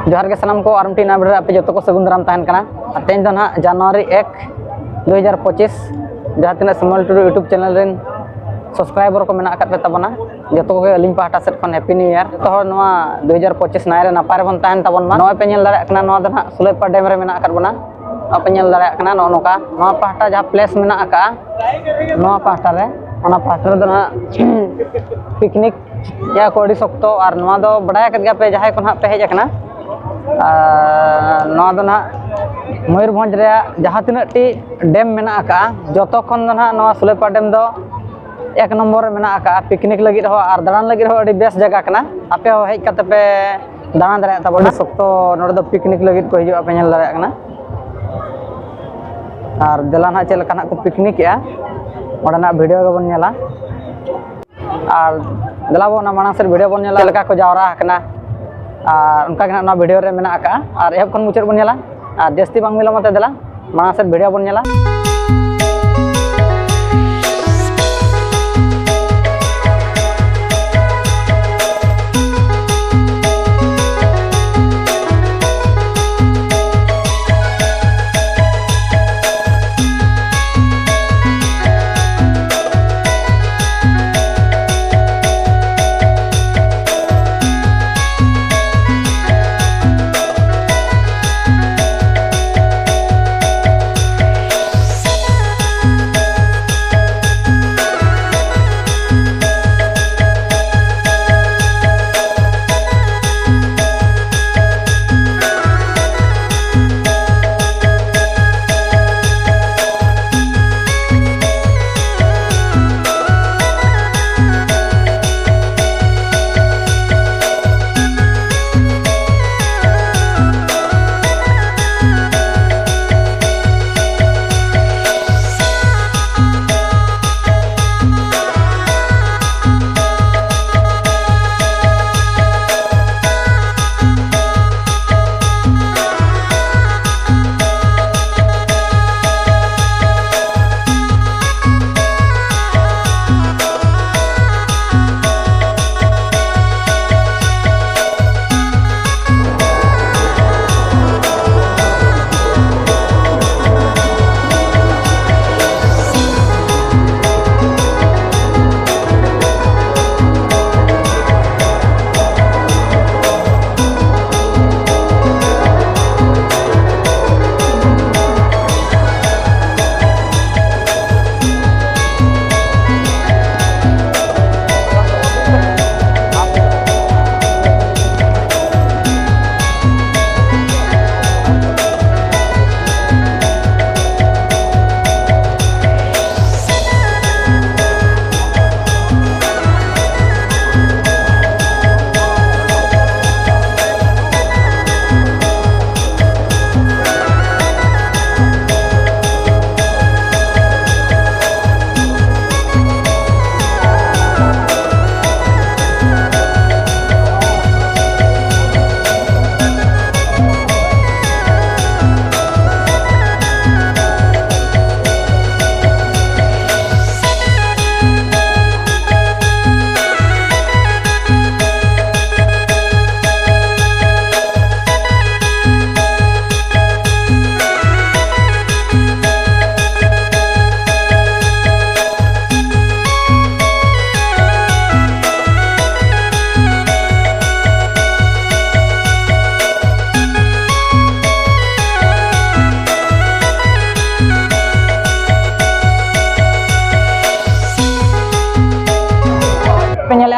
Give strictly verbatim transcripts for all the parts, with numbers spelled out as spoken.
ᱡᱚᱦᱟᱨ ᱜᱮ ᱥᱟᱱᱟᱢ ᱠᱚ, ᱟᱨ ᱢᱤᱫᱴᱤᱡ ᱱᱟᱣᱟ video ᱨᱮ ᱟᱯᱮ ᱡᱚᱛᱚ ᱠᱚ ᱥᱟᱹᱜᱩᱱ ᱫᱟᱨᱟᱢ ᱛᱟᱦᱮᱱ ᱠᱟᱱᱟ᱾ ᱟᱨ ᱛᱮᱦᱮᱧ ᱫᱚ ᱱᱟᱦᱟᱜ January ᱮᱠ, ᱫᱩ ᱦᱟᱡᱟᱨ ᱯᱚᱸᱪᱤᱥ, ᱡᱟᱦᱟᱸ ᱛᱤᱱᱟᱹᱜ ᱥᱤᱢᱚᱞ ᱴᱩᱰᱩ YouTube channel ᱨᱮᱱ subscriber ᱠᱚ ᱢᱮᱱᱟᱜ ᱟᱠᱟᱫ ᱯᱮ ᱛᱟᱵᱚᱱᱟ, ᱡᱚᱛᱚ ᱠᱚᱜᱮ ᱟᱹᱞᱤᱧ ᱯᱟᱦᱴᱟ ᱥᱮᱫ ᱠᱷᱚᱱ Happy New Year᱾ ᱡᱚᱛᱚ ᱦᱚᱲ ᱱᱚᱣᱟ ᱫᱩ ᱦᱟᱡᱟᱨ ᱯᱚᱸᱪᱤᱥ ᱱᱟᱭ ᱨᱮ ᱱᱟᱯᱟᱭ ᱨᱮᱵᱚᱱ ᱛᱟᱦᱮᱱ ᱛᱟᱵᱚᱱ ᱢᱟ᱾ ᱱᱚᱜᱼᱚᱭ ᱯᱮ ᱧᱮᱞ ᱫᱟᱲᱮᱭᱟᱜ ᱠᱟᱱᱟ, ᱱᱚᱣᱟ ᱫᱚ ᱱᱟᱦᱟᱜ ᱥᱩᱞᱟᱹᱭᱯᱟᱲ dam ᱨᱮ ᱢᱮᱱᱟᱜ ᱟᱠᱟᱫ ᱵᱚᱱᱟ᱾ ᱱᱚᱜᱼᱚᱭ ᱯᱮ ᱧᱮᱞ ᱫᱟᱲᱮᱭᱟᱜ ᱠᱟᱱᱟ, ᱱᱚᱜᱼᱚ ᱱᱚᱝᱠᱟ ᱱᱚᱣᱟ ᱯᱟᱦᱴᱟ ᱡᱟᱦᱟᱸ place ᱢᱮᱱᱟᱜ ᱟᱠᱟᱫᱼᱟ, ᱱᱚᱣᱟ ᱯᱟᱦᱴᱟ ᱨᱮ, ᱚᱱᱟ ᱯᱟᱦᱴᱟ ᱨᱮᱫᱚ ᱱᱟᱦᱟᱜ picnic ᱮᱭᱟ ᱠᱚ ᱟᱹᱰᱤ ᱥᱚᱠᱛᱚ᱾ ᱟᱨ ᱱᱚᱣᱟ ᱫᱚ ᱵᱟᱰᱟᱭ ᱟᱠᱟᱫ ᱜᱮᱭᱟ ᱯᱮ, ᱡᱟᱦᱟᱸᱭ ᱠᱚ ᱱᱟᱦᱟᱜ ᱯᱮ ᱦᱮᱡ ᱟᱠᱟᱱᱟ, ᱟᱨ ᱱᱚᱣᱟ ᱫᱚ ᱱᱟᱦᱟᱜ ᱢᱚᱭᱩᱨᱵᱷᱚᱸᱡᱽ ᱨᱮᱭᱟᱜ ᱡᱟᱦᱟᱸ ᱛᱤᱱᱟᱹᱜ ᱴᱤ dam ᱢᱮᱱᱟᱜ ᱟᱠᱟᱫᱼᱟ, ᱡᱚᱛᱚ ᱠᱷᱚᱱ ᱫᱚ ᱱᱟᱦᱟᱜ ᱱᱚᱣᱟ ᱥᱩᱞᱟᱹᱭᱯᱟᱲ dam ᱫᱚ ᱮᱠ ᱱᱚᱢᱵᱚᱨ ᱨᱮ ᱢᱮᱱᱟᱜ ᱟᱠᱟᱫᱼᱟ᱾ Picnic ᱞᱟᱹᱜᱤᱫ ᱦᱚᱸ ᱟᱨ ᱫᱟᱬᱟᱱ ᱞᱟᱹᱜᱤᱫ ᱦᱚᱸ ᱟᱹᱰᱤ ᱵᱮᱥ ᱡᱟᱭᱜᱟ ᱠᱟᱱᱟ᱾ ᱟᱯᱮ ᱦᱚᱸ ᱦᱮᱡ ᱠᱟᱛᱮ ᱯᱮ ᱫᱟᱬᱟ ᱫᱟᱲᱮᱭᱟᱜ ᱛᱟᱵᱚᱱᱟ᱾ ᱟᱹᱰᱤ ᱥᱚᱠᱛᱚ ᱱᱚᱰᱮ ᱫᱚ picnic ᱞᱟᱹᱜᱤᱫ ᱠᱚ ᱦᱤᱡᱩᱜᱼᱟ, ᱯᱮ ᱧᱮᱞ ᱫᱟᱲᱮᱭᱟᱜ ᱠᱟᱱᱟ᱾ ᱟᱨ ᱫᱮᱞᱟ ᱱᱟᱦᱟᱜ ᱪᱮᱫ ᱞᱮᱠᱟ ᱱᱟᱦᱟᱜ ᱠᱚ picnic ᱮᱜᱼᱟ, ᱚᱸᱰᱮᱱᱟᱜ video ᱜᱮᱵᱚᱱ ᱧᱮᱞᱟ᱾ ᱟᱨ ᱫᱮᱞᱟ ᱵᱚᱱ ᱚᱱᱟ ᱢᱟᱲᱟᱝ ᱥᱮᱫ video ᱵᱚᱱ ᱧᱮᱞᱟ, ᱪᱮᱫ ᱞᱮᱠᱟ ᱠᱚ ᱡᱟᱣᱨᱟ ᱟᱠᱟᱱᱟ᱾ ᱟᱨ ᱚᱱᱠᱟ ᱜᱮ ᱱᱟᱦᱟᱜ ᱱᱚᱣᱟ video ᱨᱮ ᱢᱮᱱᱟᱜ ᱟᱠᱟᱫᱼᱟ᱾ ᱟᱨ ᱮᱦᱚᱵ ᱠᱷᱚᱱ ᱢᱩᱪᱟᱹᱫ ᱵᱚᱱ ᱧᱮᱞᱟ᱾ ᱟᱨ ᱡᱟᱹᱥᱛᱤ ᱵᱟᱝ ᱵᱤᱞᱚᱢ ᱠᱟᱛᱮ ᱫᱮᱞᱟ ᱢᱟᱲᱟᱝ ᱥᱮᱫ video ᱵᱚᱱ ᱧᱮᱞᱟ᱾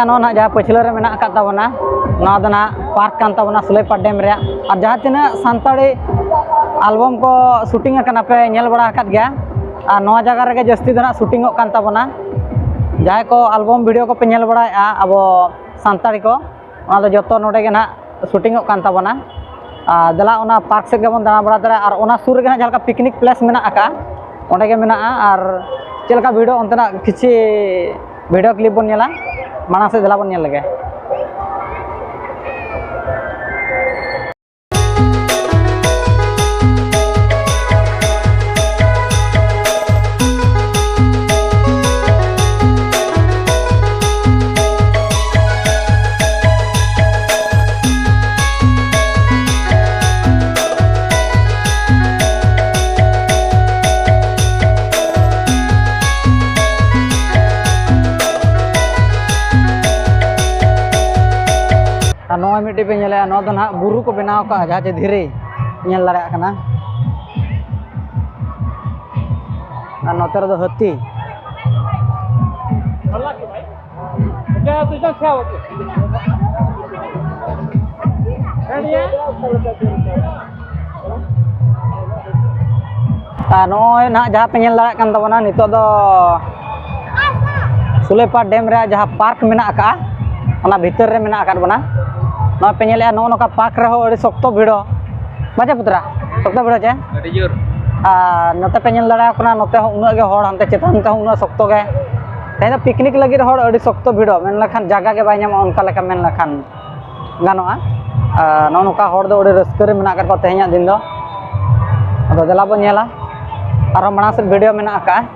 ᱱᱚᱣᱟ ᱱᱟᱦᱟᱜ ᱡᱟᱦᱟᱸ ᱯᱟᱹᱪᱷᱞᱟᱹ ᱨᱮ ᱢᱮᱱᱟᱜ ᱟᱠᱟᱫ ᱛᱟᱵᱚᱱᱟ, ᱱᱚᱣᱟ ᱫᱚ ᱱᱟᱦᱟᱜ ᱯᱟᱨᱠ ᱠᱟᱱ ᱛᱟᱵᱚᱱᱟ ᱥᱩᱞᱟᱹᱭᱯᱟᱲ ᱰᱮᱢ ᱨᱮᱭᱟᱜ᱾ ᱟᱨ ᱡᱟᱦᱟᱸ ᱛᱤᱱᱟᱹᱜ ᱥᱟᱱᱛᱟᱲᱤ ᱟᱞᱵᱟᱢ ᱠᱚ ᱥᱩᱴᱤᱝ ᱟᱠᱟᱱᱟ, ᱯᱮ ᱧᱮᱞ ᱵᱟᱲᱟ ᱟᱠᱟᱫ ᱜᱮᱭᱟ᱾ ᱟᱨ ᱱᱚᱣᱟ ᱡᱟᱭᱜᱟ ᱨᱮᱜᱮ ᱡᱟᱹᱥᱛᱤ ᱫᱚ ᱱᱟᱦᱟᱜ ᱥᱩᱴᱤᱝᱚᱜ ᱠᱟᱱ ᱛᱟᱵᱚᱱᱟ᱾ ᱡᱟᱦᱟᱸᱭ ᱠᱚ ᱟᱞᱵᱟᱢ ᱵᱷᱤᱰᱤᱭᱳ ᱠᱚᱯᱮ ᱧᱮᱞ ᱵᱟᱲᱟᱭᱮᱫᱼᱟ ᱟᱵᱚ ᱥᱟᱱᱛᱟᱲᱤ ᱠᱚ, ᱚᱱᱟ ᱫᱚ ᱡᱚᱛᱚ ᱱᱚᱰᱮ ᱜᱮ ᱱᱟᱦᱟᱜ ᱥᱩᱴᱤᱝᱚᱜ ᱠᱟᱱ ᱛᱟᱵᱚᱱᱟ᱾ ᱟᱨ ᱫᱮᱞᱟ, ᱚᱱᱟ ᱯᱟᱨᱠ ᱥᱮᱫ ᱜᱮᱵᱚᱱ ᱫᱟᱬᱟ ᱵᱟᱲᱟ ᱫᱟᱲᱮᱭᱟᱜᱼᱟ᱾ ᱟᱨ ᱚᱱᱟ ᱥᱩᱨ ᱨᱮᱜᱮ ᱱᱟᱦᱟᱜ ᱡᱟᱦᱟᱸ ᱞᱮᱠᱟ ᱯᱤᱠᱱᱤᱠ ᱯᱞᱮᱥ ᱢᱮᱱᱟᱜ ᱟᱠᱟᱫᱼᱟ, ᱚᱸᱰᱮ ᱜᱮ ᱢᱮᱱᱟᱜᱼᱟ᱾ ᱟᱨ ᱪᱮᱫ ᱞᱮᱠᱟ ᱵᱷᱤᱲᱚᱜ, ᱚᱱᱛᱮᱱᱟᱜ ᱠᱤᱪᱷᱤ ᱵᱷᱤᱰᱤᱭᱳ ᱠᱞᱤᱯ ᱵᱚᱱ ᱧᱮᱞᱟ᱾ ᱢᱟᱲᱟᱝ ᱥᱮᱫ ᱫᱮᱞᱟ ᱵᱚᱱ ᱧᱮᱞ ᱞᱮᱜᱮ᱾ ᱟᱨ ᱱᱚᱜᱼᱚᱭ ᱢᱤᱫᱴᱮᱡ ᱯᱮ ᱧᱮᱞᱮᱜᱼᱟ, ᱱᱚᱣᱟ ᱫᱚ ᱱᱟᱦᱟᱜ ᱵᱩᱨᱩ ᱠᱚ ᱵᱮᱱᱟᱣ ᱠᱟᱜᱼᱟ, ᱡᱟᱦᱟᱸ ᱪᱮ ᱫᱷᱤᱨᱤ ᱧᱮᱞ ᱫᱟᱲᱮᱭᱟᱜ ᱠᱟᱱᱟ᱾ ᱟᱨ ᱱᱚᱛᱮ ᱨᱮᱫᱚ ᱦᱟᱹᱛᱤ᱾ ᱟᱨ ᱱᱚᱜᱼᱚᱭ ᱱᱟᱦᱟᱜ ᱡᱟᱦᱟᱸ ᱯᱮ ᱧᱮᱞ ᱫᱟᱲᱮᱭᱟᱜ ᱠᱟᱱ ᱛᱟᱵᱚᱱᱟ, ᱱᱤᱛᱚᱜ ᱫᱚ ᱥᱩᱞᱟᱹᱭᱯᱟᱲ ᱰᱮᱢ ᱨᱮᱭᱟᱜ ᱡᱟᱦᱟᱸ ᱯᱟᱨᱠ ᱢᱮᱱᱟᱜ ᱟᱠᱟᱫᱼᱟ, ᱚᱱᱟ ᱵᱷᱤᱛᱟᱹᱨ ᱨᱮ ᱢᱮᱱᱟᱜ ᱟᱠᱟᱫ ᱵᱚᱱᱟ᱾ ᱱᱚᱣᱟ ᱯᱮ ᱧᱮᱞᱮᱜᱼᱟ, ᱱᱚᱜᱼᱚ ᱱᱚᱝᱠᱟ ᱯᱟᱨᱠ ᱨᱮᱦᱚᱸ ᱟᱹᱰᱤ ᱥᱚᱠᱛᱚ ᱵᱷᱤᱲᱚᱜ᱾ ᱵᱟᱪᱮ ᱯᱩᱛᱨᱟ? ᱥᱚᱠᱛᱚ ᱵᱷᱤᱲᱚᱜ ᱪᱮ? ᱟᱹᱰᱤ ᱡᱳᱨ᱾ ᱟᱨ ᱱᱚᱛᱮ ᱯᱮ ᱧᱮᱞ ᱫᱟᱲᱮᱭᱟᱜ ᱠᱟᱱᱟ, ᱱᱚᱛᱮ ᱦᱚᱸ ᱩᱱᱟᱹᱜ ᱜᱮ ᱦᱚᱲ, ᱦᱟᱱᱛᱮ ᱪᱮᱛᱟᱱ ᱛᱮᱦᱚᱸ ᱩᱱᱟᱹᱜ ᱥᱚᱠᱛᱚ ᱜᱮ᱾ ᱛᱮᱦᱮᱧ ᱫᱚ ᱯᱤᱠᱱᱤᱠ ᱞᱟᱹᱜᱤᱫ ᱦᱚᱲ ᱟᱹᱰᱤ ᱥᱚᱠᱛᱚ ᱵᱷᱤᱲᱚᱜ, ᱢᱮᱱ ᱞᱮᱠᱷᱟᱱ ᱡᱟᱭᱜᱟ ᱜᱮ ᱵᱟᱭ ᱧᱟᱢᱚᱜᱼᱟ, ᱚᱱᱠᱟ ᱞᱮᱠᱟ ᱢᱮᱱ ᱞᱮᱠᱷᱟᱱ ᱜᱟᱱᱚᱜᱼᱟ᱾ ᱟᱨ ᱱᱚᱜᱼᱚ ᱱᱚᱝᱠᱟ ᱦᱚᱲ ᱫᱚ ᱟᱹᱰᱤ ᱨᱟᱹᱥᱠᱟᱹ ᱨᱮ ᱢᱮᱱᱟᱜ ᱟᱠᱟᱫ ᱠᱚᱣᱟ ᱛᱮᱦᱮᱧᱟᱜ ᱫᱤᱱ ᱫᱚ᱾ ᱟᱫᱚ ᱫᱮᱞᱟ ᱵᱚᱱ ᱧᱮᱞᱟ, ᱟᱨᱦᱚᱸ ᱢᱟᱲᱟᱝ ᱥᱮᱫ ᱵᱷᱤᱰᱤᱭᱳ ᱢᱮᱱᱟᱜ ᱟᱠᱟᱫᱼᱟ,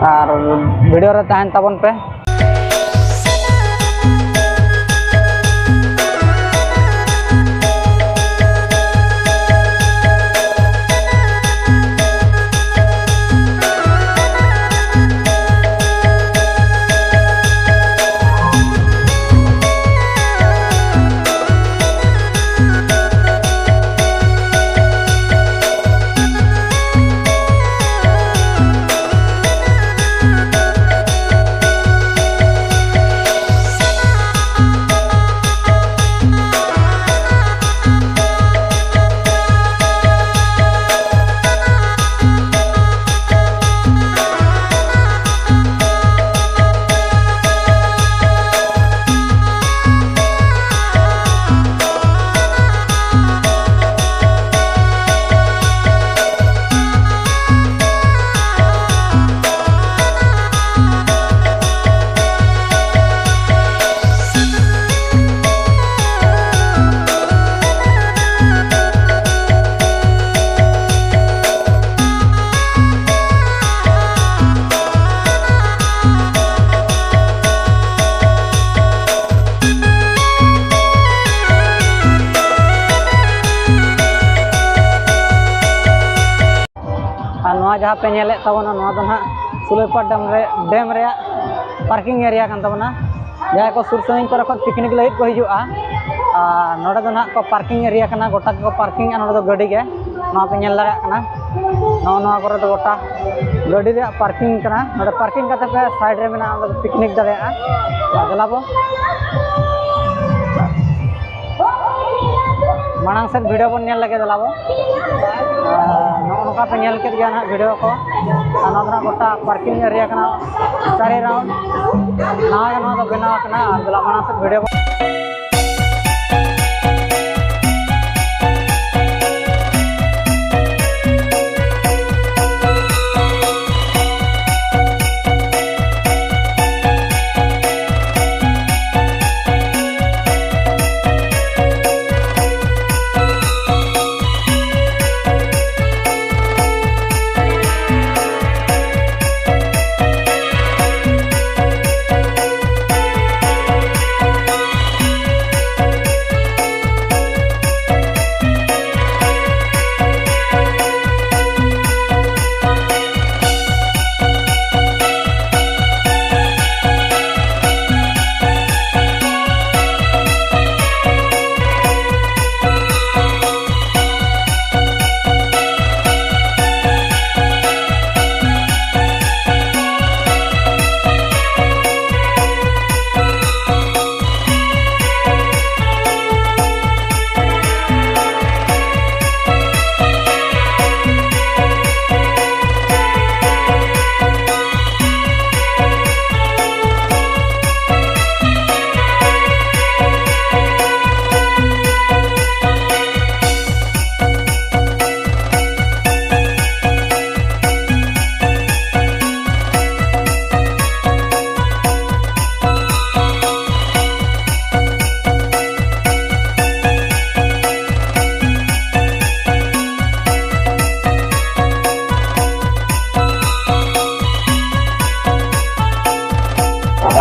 ᱟᱨ ᱵᱷᱤᱰᱤᱭᱳ ᱨᱮ ᱛᱟᱦᱮᱱ ᱛᱟᱵᱚᱱ ᱯᱮ᱾ ᱡᱟᱦᱟᱸ ᱯᱮ ᱧᱮᱞᱮᱫ ᱛᱟᱵᱚᱱᱟ, ᱱᱚᱣᱟ ᱫᱚ ᱱᱟᱦᱟᱜ ᱥᱩᱞᱟᱹᱭᱯᱟᱲ ᱰᱮᱢ ᱨᱮ, ᱰᱮᱢ ᱨᱮᱭᱟᱜ ᱯᱟᱨᱠᱤᱝ ᱮᱨᱤᱭᱟ ᱠᱟᱱ ᱛᱟᱵᱚᱱᱟ᱾ ᱡᱟᱦᱟᱸᱭ ᱠᱚ ᱥᱩᱨ ᱥᱟᱺᱜᱤᱧ ᱠᱚᱨᱮ ᱠᱷᱚᱱ ᱯᱤᱠᱱᱤᱠ ᱞᱟᱹᱜᱤᱫ ᱠᱚ ᱦᱤᱡᱩᱜᱼᱟ, ᱟᱨ ᱱᱚᱰᱮ ᱫᱚ ᱱᱟᱦᱟᱜ ᱠᱚ ᱯᱟᱨᱠᱤᱝ ᱮᱨᱤᱭᱟ ᱠᱟᱱᱟ, ᱜᱚᱴᱟ ᱜᱮᱠᱚ ᱯᱟᱨᱠᱤᱝᱟ ᱱᱚᱰᱮ ᱫᱚ ᱜᱟᱹᱰᱤ ᱜᱮ᱾ ᱱᱚᱣᱟ ᱯᱮ ᱧᱮᱞ ᱫᱟᱲᱮᱭᱟᱜ ᱠᱟᱱᱟ, ᱱᱚᱜᱼᱚ ᱱᱚᱣᱟ ᱠᱚᱨᱮ ᱫᱚ ᱜᱚᱴᱟ ᱜᱟᱹᱰᱤ ᱨᱮᱭᱟᱜ ᱯᱟᱨᱠᱤᱝ ᱠᱟᱱᱟ᱾ ᱱᱚᱰᱮ ᱯᱟᱨᱠᱤᱝ ᱠᱟᱛᱮ ᱯᱮ ᱥᱟᱭᱤᱰ ᱨᱮ ᱢᱮᱱᱟᱜᱼᱟ, ᱚᱸᱰᱮ ᱫᱚ ᱯᱤᱠᱱᱤᱠ ᱫᱟᱲᱮᱭᱟᱜᱼᱟ᱾ ᱟᱨ ᱫᱮᱞᱟ ᱵᱚ ᱢᱟᱲᱟᱝ ᱥᱮᱫ ᱵᱷᱤᱰᱤᱭᱳ ᱵᱚᱱ ᱧᱮᱞ ᱞᱮᱜᱮ, ᱫᱮᱞᱟ ᱵᱚ᱾ ᱟᱨ ᱱᱚᱜᱼᱚ ᱱᱚᱝᱠᱟ ᱯᱮ ᱧᱮᱞ ᱠᱮᱫ ᱜᱮᱭᱟ ᱱᱟᱦᱟᱜ ᱵᱷᱤᱰᱤᱭᱳ ᱠᱚ᱾ ᱟᱨ ᱱᱚᱣᱟ ᱫᱚ ᱱᱟᱦᱟᱜ ᱜᱚᱴᱟ ᱯᱟᱨᱠᱤᱝ ᱮᱨᱤᱭᱟ ᱠᱟᱱᱟ, ᱪᱟᱨᱮ ᱨᱟᱣᱩᱱᱰ ᱱᱟᱣᱟ ᱜᱮ ᱱᱚᱣᱟ ᱫᱚ ᱵᱮᱱᱟᱣ ᱟᱠᱟᱱᱟ᱾ ᱟᱨ ᱫᱮᱞᱟ ᱢᱟᱲᱟᱝ ᱥᱮᱫ ᱵᱷᱤᱰᱤᱭᱳ ᱵᱚᱱ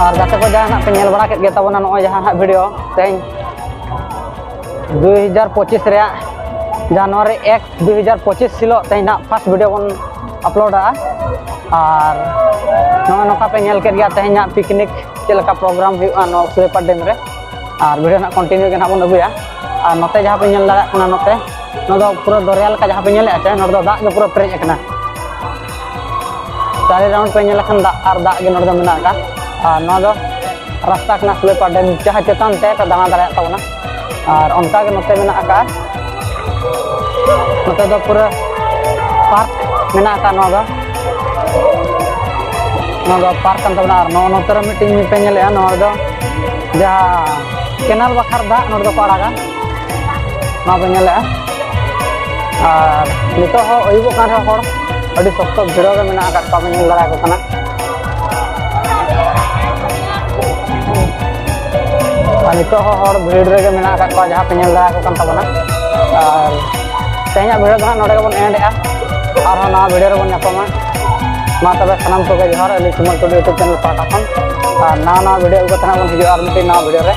ᱟᱨ ᱜᱟᱛᱮ ᱠᱚ, ᱡᱟᱦᱟᱸ ᱱᱟᱜ ᱯᱮ ᱧᱮᱞ ᱵᱟᱲᱟ ᱠᱮᱫ ᱜᱮ ᱛᱟᱵᱚᱱᱟ, ᱱᱚᱜᱼᱚᱭ ᱡᱟᱦᱟᱸ ᱱᱟᱜ ᱵᱷᱤᱰᱤᱭᱳ ᱛᱮᱦᱮᱧ ᱫᱩᱭ ᱦᱟᱡᱟᱨ ᱯᱚᱸᱪᱤᱥ ᱨᱮᱭᱟᱜ, ᱡᱟᱱᱩᱣᱟᱨᱤ ᱮᱠ, ᱫᱩᱭ ᱦᱟᱡᱟᱨ ᱯᱚᱸᱪᱤᱥ ᱦᱤᱞᱳᱜ ᱛᱮᱦᱮᱧ ᱱᱟᱜ ᱯᱷᱟᱥᱴ ᱵᱷᱤᱰᱤᱭᱳ ᱵᱚᱱ ᱟᱯᱞᱳᱰᱟ᱾ ᱟᱨ ᱱᱚᱜᱼᱚᱭ ᱱᱚᱝᱠᱟ ᱯᱮ ᱧᱮᱞ ᱠᱮᱫ ᱜᱮᱭᱟ ᱛᱮᱦᱮᱧᱟᱜ ᱯᱤᱠᱱᱤᱠ ᱪᱮᱫ ᱞᱮᱠᱟ ᱯᱨᱳᱜᱨᱟᱢ ᱦᱩᱭᱩᱜᱼᱟ ᱱᱚᱣᱟ ᱥᱩᱭᱮᱯᱟᱨ ᱰᱮᱢ ᱨᱮ᱾ ᱟᱨ ᱵᱷᱤᱰᱤᱭᱳ ᱱᱟᱜ ᱠᱚᱱᱴᱤᱱᱤᱭᱩ ᱜᱮ ᱱᱟᱜ ᱵᱚᱱ ᱟᱹᱜᱩᱭᱟ᱾ ᱟᱨ ᱱᱚᱛᱮ ᱡᱟᱦᱟᱸ ᱯᱮ ᱧᱮᱞ ᱫᱟᱲᱮᱭᱟᱜ ᱠᱟᱱᱟ, ᱱᱚᱛᱮ ᱱᱚᱣᱟ ᱫᱚ ᱯᱩᱨᱟᱹ ᱫᱚᱨᱭᱟ ᱞᱮᱠᱟ ᱡᱟᱦᱟᱸ ᱯᱮ ᱧᱮᱞᱮᱫᱼᱟ ᱥᱮ, ᱱᱚᱰᱮ ᱫᱚ ᱫᱟᱜ ᱜᱮ ᱯᱩᱨᱟᱹ ᱯᱮᱨᱮᱡ ᱟᱠᱟᱱᱟ᱾ ᱪᱟᱨᱮ ᱨᱟᱣᱩᱱᱰ ᱯᱮ ᱧᱮᱞ ᱞᱮᱠᱷᱟᱱ ᱫᱟᱜ ᱟᱨ ᱫᱟᱜ ᱜᱮ ᱱᱚᱰᱮ ᱫᱚ ᱢᱮᱱᱟᱜ ᱟᱠᱟᱫ᱾ ᱟᱨ ᱱᱚᱣᱟ ᱫᱚ ᱨᱟᱥᱛᱟ ᱠᱟᱱᱟ ᱥᱩᱭᱮᱯᱟᱨ ᱰᱮᱢ ᱡᱟᱦᱟᱸ ᱪᱮᱛᱟᱱ ᱛᱮ ᱯᱮ ᱫᱟᱬᱟ ᱫᱟᱲᱮᱭᱟᱜ ᱛᱟᱵᱚᱱᱟ᱾ ᱟᱨ ᱚᱱᱠᱟ ᱜᱮ ᱱᱚᱛᱮ ᱢᱮᱱᱟᱜ ᱟᱠᱟᱫ, ᱱᱚᱛᱮ ᱫᱚ ᱯᱩᱨᱟᱹ ᱯᱟᱨᱠ ᱢᱮᱱᱟᱜ ᱟᱠᱟᱫ᱾ ᱱᱚᱣᱟ ᱫᱚ, ᱱᱚᱣᱟ ᱫᱚ ᱯᱟᱨᱠ ᱠᱟᱱ ᱛᱟᱵᱚᱱᱟ᱾ ᱟᱨ ᱱᱚᱣᱟ ᱱᱚᱛᱮ ᱨᱮ ᱢᱤᱫᱴᱤᱱ ᱯᱮ ᱧᱮᱞᱮᱫᱼᱟ, ᱱᱚᱣᱟ ᱫᱚ ᱡᱟᱦᱟᱸ ᱠᱮᱱᱟᱞ ᱵᱟᱠᱷᱟᱨ ᱫᱟᱜ ᱱᱚᱰᱮ ᱫᱚᱠᱚ ᱟᱲᱟᱜᱟ, ᱱᱚᱣᱟ ᱯᱮ ᱧᱮᱞᱮᱫᱼᱟ᱾ ᱟᱨ ᱱᱤᱛᱚᱜ ᱦᱚᱸ ᱟᱹᱭᱩᱵᱚᱜ ᱠᱟᱱ ᱨᱮᱦᱚᱸ ᱦᱚᱲ ᱟᱹᱰᱤ ᱥᱚᱠᱛᱚ ᱵᱷᱤᱲ ᱨᱮ ᱢᱮᱱᱟᱜ ᱟᱠᱟᱫ ᱠᱚᱣᱟ, ᱯᱮ ᱧᱮᱞ ᱫᱟᱲᱮᱭᱟᱠᱚ ᱠᱟᱱᱟ᱾ ᱟᱨ ᱱᱤᱛᱚᱜ ᱦᱚᱸ ᱦᱚᱲ ᱵᱷᱤᱲ ᱨᱮᱜᱮ ᱢᱮᱱᱟᱜ ᱟᱠᱟᱫ ᱠᱚᱣᱟ, ᱡᱟᱦᱟᱸ ᱯᱮ ᱧᱮᱞ ᱫᱟᱲᱮᱭᱟᱠᱚ ᱠᱟᱱ ᱛᱟᱵᱚᱱᱟ᱾ ᱟᱨ ᱛᱮᱦᱮᱧᱟᱜ ᱵᱷᱤᱰᱤᱭᱳ ᱫᱚ ᱦᱟᱸᱜ ᱱᱚᱰᱮ ᱜᱮᱵᱚᱱ ᱮᱱᱰ ᱮᱜᱼᱟ᱾ ᱟᱨᱦᱚᱸ ᱱᱟᱣᱟ ᱵᱷᱤᱰᱤᱭᱳ ᱨᱮᱵᱚᱱ ᱧᱟᱯᱟᱢᱟ᱾ ᱢᱟ ᱛᱚᱵᱮ ᱥᱟᱱᱟᱢ ᱠᱚᱜᱮ ᱡᱚᱦᱟᱨ, ᱟᱹᱞᱤᱧ ᱥᱤᱢᱚᱞ ᱴᱩᱰᱩ YouTube ᱪᱮᱱᱮᱞ ᱯᱟᱦᱴᱟ ᱠᱷᱚᱱ᱾ ᱟᱨ ᱱᱟᱣᱟ ᱱᱟᱣᱟ ᱵᱷᱤᱰᱤᱭᱳ ᱟᱹᱜᱩ ᱠᱟᱛᱮ ᱦᱟᱸᱜ ᱵᱚᱱ ᱦᱤᱡᱩᱜᱼᱟ ᱟᱨ ᱢᱤᱫᱴᱤᱡ ᱱᱟᱣᱟ ᱵᱷᱤᱰᱤᱭᱳ ᱨᱮ᱾